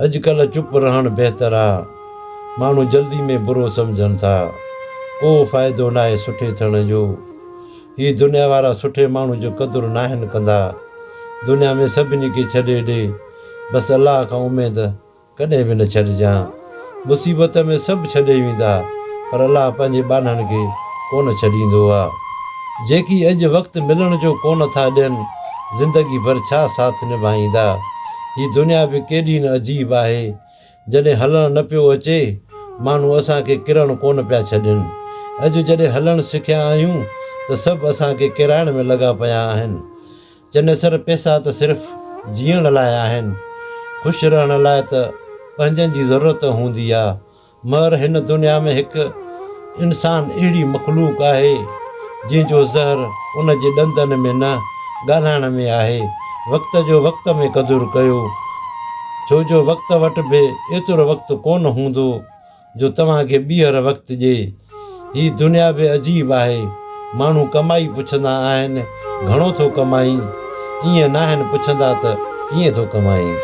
اڄڪلهه چپ رهڻ بهتر آ. ماڻهو جلدي ۾ برو سمجهن ٿا. ڪو فائدو ناهي سٺي ٿيڻ جو. هي دنيا وارا سٺي ماڻهو جو قدر ناهن ڪندا. دنيا ۾ سڀني کي ڇڏي ڏي. بس الله کان اميد ڪڏهن به نه ڇڏجان. مصيبت ۾ سڀ ڇڏي ويندا پر الله پنهنجي ٻانهن کي ڪونه ڇڏيندو آ. جيڪي اڄ وقت ملڻ جو ڪونه ٿا ڏين، زندگي ڀر ڇا ساٿ نڀائيندا. هي دنيا به ڪيڏي نه عجيب آهي. جڏهن هلڻ نه پيو اچي، ماڻهو اسان کي ڪرڻ ڪونه پيا ڇڏين. اڄ جڏهن هلڻ سکيا آهيون ته سڀ اسان کي ڪيرائڻ ۾ لڳا پيا آهن. چنيسر پئسا ته صرف جيئڻ لاء آهن، خوش رهڻ لاء ته پنهنجن جي ضرورت هوندي آ. مهر هن دنيا ۾ هڪ انسان اهڙي مخلوق آهي، جنهن جو زهر ان جي ڏندن ۾ نه ڳالهائڻ ۾ آهي. وقت جو وقت ۾ قدر ڪيو، ڇو جو وقت وٽ به ايترو وقت ڪونه هوندو جو توهان کي ٻيهر وقت ڏئي. هي دنيا به عجيب آهي. ماڻهو ڪمائي پڇندا آهن، گهڻو ٿو ڪمائين؟ ائين ناهن پڇندا ته ڪيئن ٿو ڪمائين؟